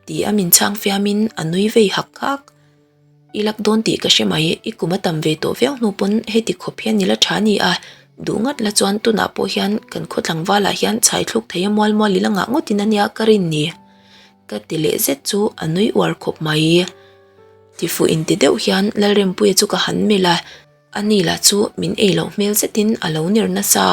ti a min chhang fiamin a nui vei hak hak. I lak dawn tih ka hre mai, i kum a tam ve tawh viau hnu pawn heti khawp hian i la tha ni a, duh ngat la chuan tunah pawh hian kan khaw tlangvalah hian chhai thluk thei a mual mual i la ngah ngawtin a nia ka rin ni. Ka ti leh zet chu a nui uar khawp mai. Tifuh inti deuh hian Lalrempuia chu ka han melh a, ani lah chu min ei loh hmel zetin a lo ner nasa.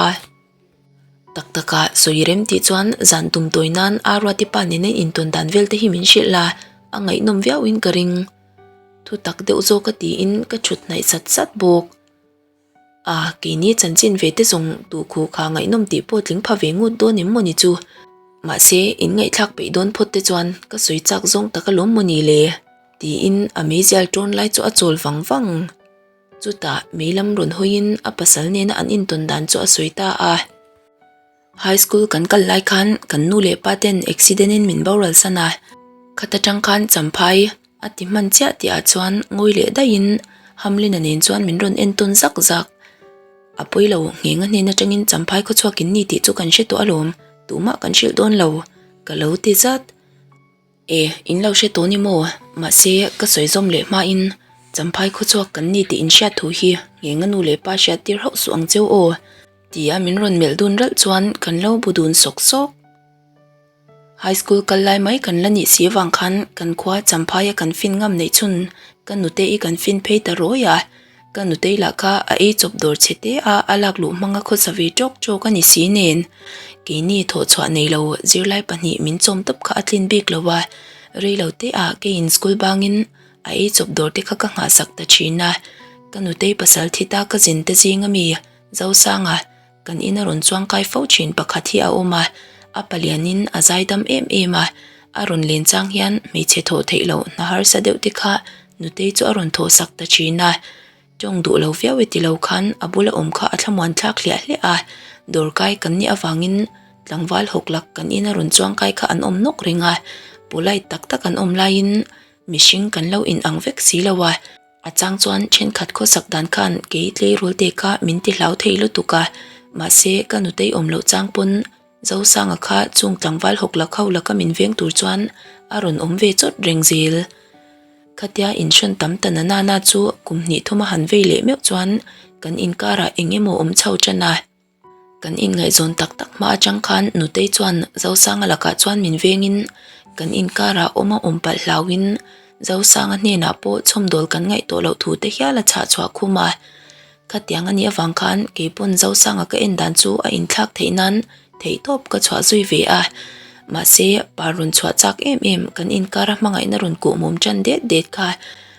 Tak taka sawi rem tih chuan zan tum tawi nan Aruati pa nena intawn dan vel te hi min hrilh la, a ngaihnawm viauin ka ring. Thu tak deuh zawk a tiin ka chhut hnaih sat sat bawk. A, keini chanchin ve te zawng duh khuh kha ngaihnawm tih pawh tling pha ve ngut dawn em mawni chu. Mahse, in ngaihthlak peih dawn phawt te chuan ka sawi chak zawng tak alawm mawni le? Tiin a meizial tawn lai chu a chawl vang vang. Chutah mei lam rawn hawiin a pasal nena an intawn dan chu a sawi ta a. High school kan kal lai khan kan nu leh pa ten accident in min boral san a, khat atang khan champhai a ti hman chiah tih ah chuan ngawi leh daihin Hamlin-a nen chuan min rawn entawn zak zak. A pawi lo, nghenga hnen atangin champhai khawchhuak in ni tih chu kan hre tawh alawm, tumah kan hrilh dawn lo, ka lo ti zat. E, in lo hre tawh ni maw? Mahse, ka sawi zawm leh hmain Champhai khawchhuak kan ni tih inhriat thu hi ngeng a nu leh pa hriat tir hauh suh ang cheu aw, tia min rawn melh dun ralh chuan kan lo bu dun sawk sawk. High school kal lai mai kan la nih si avang khan kan khua Champhaia kan fin ngam neih chhun ka nute i kan fin phei ta rawi a. Ka nutei lah kha a ei chawp dawr chhe te a, a lak luh hmanga khawsa ve tawk tawk a ni si nen. Keini thawhchhuah nei lo zirlai pahnih min chawm tawp kha a tlin bik lo a, rei lo te ah keiin school bangin a ei chawp dawr te kha ka nghahsak ta thin a. Ka nutei pasal thi ta ka zin te zing ami Zosanga Kan in a rawn chuang kai fo thin pakhat hi a awm a, a palianin a zaidam em em a, a rawn len chang hian hmeichhe thawh theih loh hna harsa deuh te kha nutei chu a rawn thawh sak ta thin a, tawng duh lo viau e ti lo khan a bula awm kha a thlamuan thlak hliah hliah a, dawrkai kan nih avangin tlangval hawk lak kan in a rawn chuang kai kha an awm nawk reng a, polite tak tak an awm laiin mihring kan lo inang vek si lo a. A chang chuan thenkhat khawsak dan khan kei tleirawl te kha min ti hlau thei lutuk a, mahse ka nutei awm loh chang pawn Zosanga kha chung tlangval hawk lak ho laka min veng tur chuan a rawn awm ve chawt reng zel. Khatia inhrawn tam ta na nana chu kum hnih thuma han vei leh meuh chuan kan inkarah eng emaw awm chho tan a. Kan inngaihzawn tak tak hma atang khan Nutei chuan Zosanga lakah chuan min vengin kan inkarah awm a awm palh hlauhin Zosanga hnenah pawh chhawmdawl kan ngaih tawh loh thu te hial a chhah chhuah khum a. Khatiang a nih avang khan keipawn Zosanga ka en dan chu a inthlak theih nan theihtawp ka chhuah zui ve a. Mahse, pa rawn chhuah chak em em kan inkara hmangaihna rawn kuhmum tan det det kha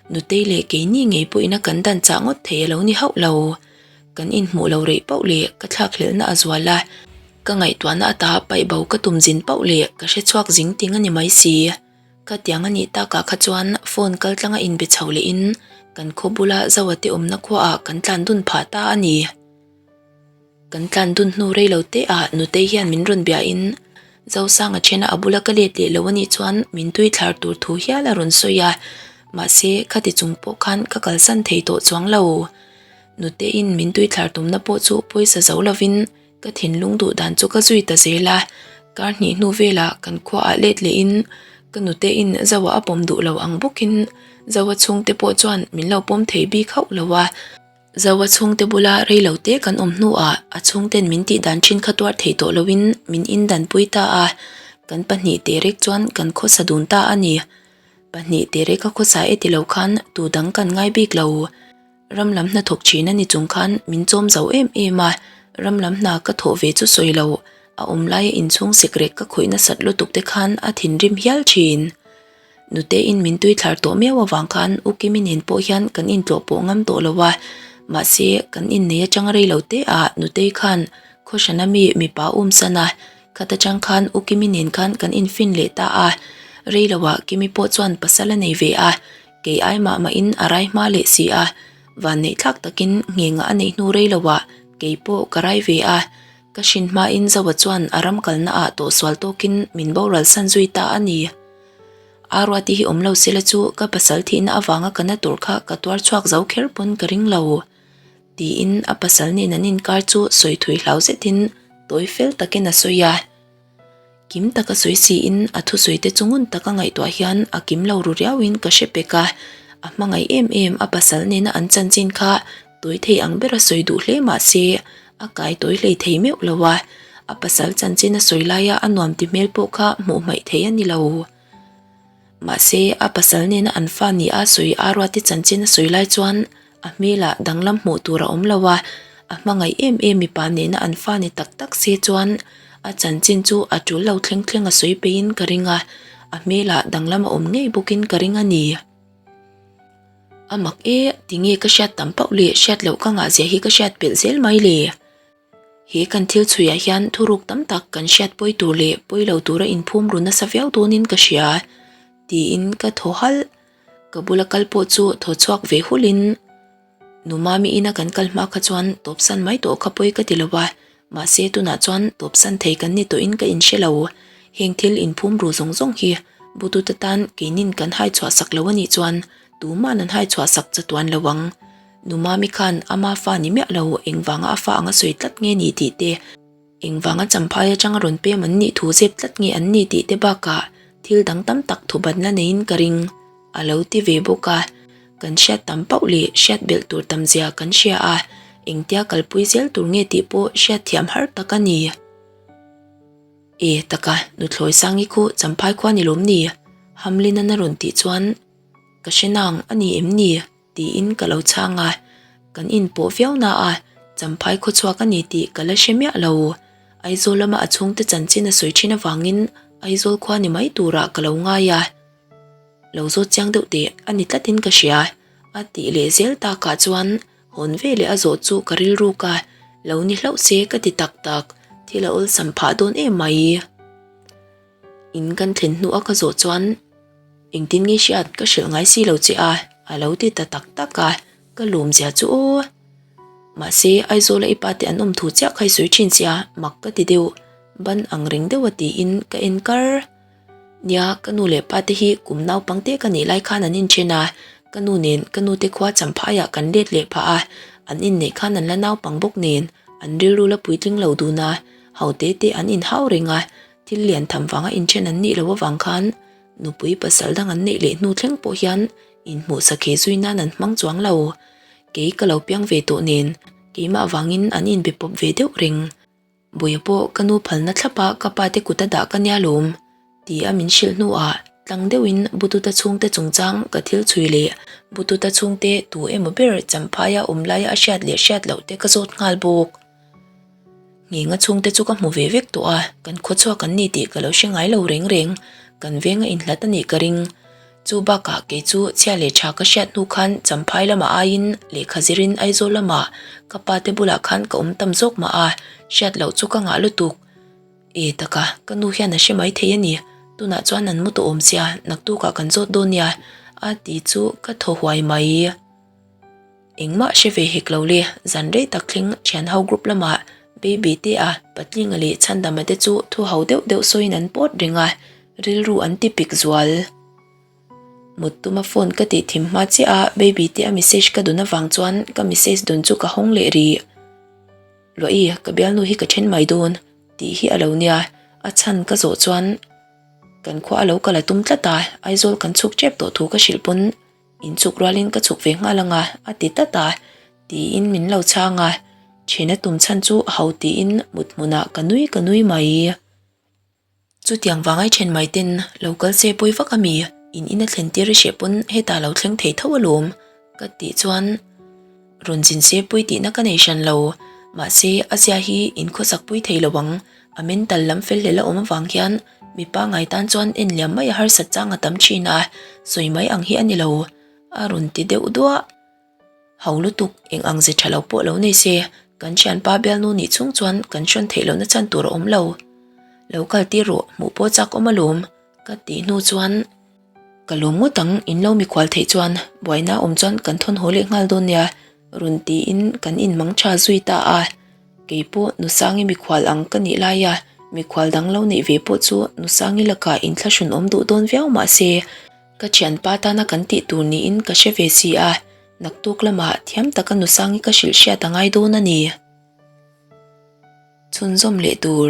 Nutei leh keini ngei pawhin a kan dan chah ngawt thei a lo ni hauh lo. Kan inhmuh lo reih pauh leh ka thlakhlelhna a zual a, ka ngaihtuahna ata paih bo ka tum zin pauh leh ka hre chhuak zing ting a ni mai si. Ka tiang a nih takah kha chuan phone kal tlanga inbe chho lehin kan khaw bula Zoa te awmna khuaah kan tlan dun phah ta a ni. Kan tlan dun hnu rei lo te ah Nutei hian min rawn bia in Zosanga thena a bula ka let leh lo a nih chuan min tui thlar tur thu hial a rawn sawi a, mahse khati chung pawh khan ka kalsan thei tawh chuang lo. Nuteiin min tui thlar tumna pawh chu pawisa zo lovin ka thinlung duh dan chu ka zui ta zel a, kar hnih hnu velah kan khuaah let lehin ka nuteiin Zoa a pawm duh lo ang bawkin Zoa chhungte pawh chuan min lo pawm thei bik hauh lo a. Zoa chhungte bula rei lo te kan awm hnuah a chhungten min tih dan thin kha tuar thei tawh loin min indanpui ta a, kan pahnih terek chuan kan khawsa dun ta a ni. Pahnih terek a khawsa e ti lo khan tu dang kan ngai bik lo. Ram lam hna thawk thin a ni chung khan min chawm zo em em a, ram lam hna ka thawh ve chu sawi lo, a awm laia inchhung sikrek ka khawih nasat lutuk te khan a thinrim hial thin. Nute-in min tui thlar tawh miau avang khan U Kimi nen pawh hian kan intlawh pawh ngam tawh lo a, mahse kan innei atang rei lo te ah Nutei khan khawhrana mi mipa um san a, khat atang khan U Kimi nen khan kan infin leh ta a, rei lo ah Kimi pawh chuan pasal a nei ve a, kei ai mah mah in a rai hma leh si a, vanneih thlak takin nghenga a neih hnu rei lo ah kei pawh ka rai ve a, ka hrin hma in Zoa chuan a ram kalna ah tawhsual tawkin min boral san zui ta a ni. Aruati hi awm lo sela chu ka pasal thihna avanga ka na tur kha ka tuar chhuak zo kher pawn ka ring lo. Tiin a pasal nen an inkar chu sawi thui hlau zetin tawi fel takin a sawi a. Kim taka sawi siin a thusawi te chu ngun taka ngaihtuah hian a kim lo ru riauin ka hre pek a. A hmangaih em em a pasal nena an chanchin kha Tawi thei ang bera sawi duh hle mah se, a kai tawi hlei thei meuh lo a, a pasal chanchin a sawi laia a nuam ti hmel pawh kha hmuh hmaih thei a ni lo. Mahse, a pasal nena an fa ni a sawi Aruati chanchin a sawi lai chuan a hmelah danglam hmuh tur a awm lo a, a hmangaih em em mipa nena an fa ni tak tak se chuan a chanchin chu a tul lo thleng thleng a sawi peihin ka ring a, a hmelah danglam a awm ngei bawkin ka ring a ni. A mak e, tinge ka hriat tam pauh leh hriat loh ka ngah zia hi ka hriat pelh zel mai le. He kan thil chhuiah hian thuruk tam tak kan hriat pawi tur leh pawi lo tura inphum ru nasa viau dawnin ka hria, tiin ka thaw halh. Ka bula kal pawh chu thaw chhuak ve hulin, Nu Mami ina kan kal hma kha chuan tawpsan mai tawh kha pawi ka ti lo a, mahse tunah chuan tawpsan thei kan ni tawhin ka inhre lo. Heng thil inphum ru zawng zawng hi Bututa tan keinin kan hai chhuah sak lo a nih chuan tuma'n an hai chhuah sak chatuan lo ang. Nu Mami khan ama fa ni miah lo engvanga a fa anga sawi tlat nge ni tih te, Engvanga champhai atanga rawn pem an nih thu zep tlat nge an ni tih te bakah thil dang tam tak thubat la neiin ka ring a lo ti ve bawk a. Kan hriat tam pauh leh hriat belh tur tam zia kan hria a, engtia kalpui zel tur nge tih pawh hriat thiam har tak a ni. E taka, nuthlawi Sangi khu champhai khua ni lawm ni? Hamlin-an a rawn tih chuan ka hre nang a ni em ni? Tiin ka lo chhang a, kan inpawh viau na a, Champhai khawchhuak a ni tih ka la hre miah lo. Aizawl lama a chhungte chanchin a sawi thin avangin Aizawl khua ni mai turah ka lo ngai a. Lo zawt chiang deuh teh a ni tlatin ka hria, a tih leh zel takah chuan hawn ve leh a zawh chu ka rilruk a, lo ni hlauh se ka ti tak tak, thil a awlsam phah dawn em mai. In kan thlen hnu a ka zawh chuan engtin nge hriat ka hrilh ngai si lo che a, a lo ti ta tak tak a, ka lawm zia chu aw. Mahse Aizawla i pa te an awm thu chiah kha i sawi thin sia, mak ka ti deuh, ban ang reng deuh a tiin ka en kar. Nia, ka nu leh pa te hi kum naupang te ka nih lai khan an inthen a, ka nu nen ka nu te khua Champhaiah kan let leh phah a, an inneih khan an la naupang bawk nen an rilru la puitling lo dun a, ho te te an inhau reng a, Thil lian tham vanga inthen an nih loh avang khan nupui pasal dang an neih leh hnu thleng pawh hian inhmuh sakhe zui nan an hmang chuang lo. Kei ka lo piang ve tawh nen keimah vangin an inbe pawp ve deuh reng. Buia pawh ka nu phalna thlapa ka pa te kut a dah ka nia lawm ti a min hrilh hnuah tlang deuhin Bututa chhungte chungchang ka thil chhui leh Bututa chhungte tu emaw ber Champhaia awm laia a hriat leh hriat loh te ka zawt nghal bawk. Nghenga chhungte chu ka hmu ve vek tawh a, kan khawchhuak an ni tih ka lo hre ngai lo reng reng, kan venga inhlat a nih ka ring. Chu bakah kei chu chhia leh tha ka hriat hnu khan Champhai lamah aiin lehkha zirin Aizawl lamah ka pa te bulah khan ka awm tam zawk mah a, hriat loh chu ka ngah lutuk. E taka, ka nu hian a hre mai thei a ni, tunah chuan an mu tawh awm sia, naktukah kan zawt dawn nia, a ti chu ka thaw huai mai. Engmah hre ve hek lo le, zan rei tak thleng thian ho group lamah. Baby te a, Patlinga leh Chhandama te chu thu ho deuh deuh sawiin an pawt reng a, rilru an ti pik zual. Mut tuma phone ka tih thim hma chiah a, Baby te a message ka dun avang chuan ka message dun chu ka hawng leh rih. Luaii, ka bialnu hi ka then mai dawn tih hi a lo nia, a chhan ka zawh chuan kan khua a lo kal a tum tlat a, Aizawl kan chhuk tep tawh thu ka hrilh pawn inchuk rualin ka chhuk ve nghal ang a, a ti tlat a, tiin min lo chhang a, then a tum chhan chu a ho tiin mut hmunah ka nui ka nui mai. Chutiang vangai then mai ten lo kal se pawi vak a mi, in in a thlen tir i hreh pawn hetah lo thleng thei tho alawm ka tih chuan rawn zin se pawi tihna ka nei hran lo, mahse a zia hi in khawsak pui thei lo ang, a mental lam fel hlel a awm avang hian mi pangai tan chuan en liam mai a harsat chang a tam thin a, sawi mai ang hi a ni lo a rawn ti deuh duah. Ho lutuk, eng ang ze tha lo pawh lo nei se, kan thianpa bialnu nih chhung chuan kan hrawn theih lohna chhan tur a awm lo. Lo kal tir rawh, hmuh pawh chak awm alawm, ka tih hnu chuan ka lawm ngawt ang, in lo mikhual theih chuan buaina awm chuan kan thawn haw leh nghal dawn nia, rawn tiin kan inmang tha zui ta a. Kei pawh Nusangi mikhual ang ka nih laia mikhual dang lo neih ve pawh chu Nusangi lakah inthlahrun awm duh dawn viau mah se, Ka thianpa tana kan tih tur niin ka hre ve si a, naktuk lamah thiam taka Nusangi ka hrilh hriat a ngai dawn a ni. Chhunzawm leh tur.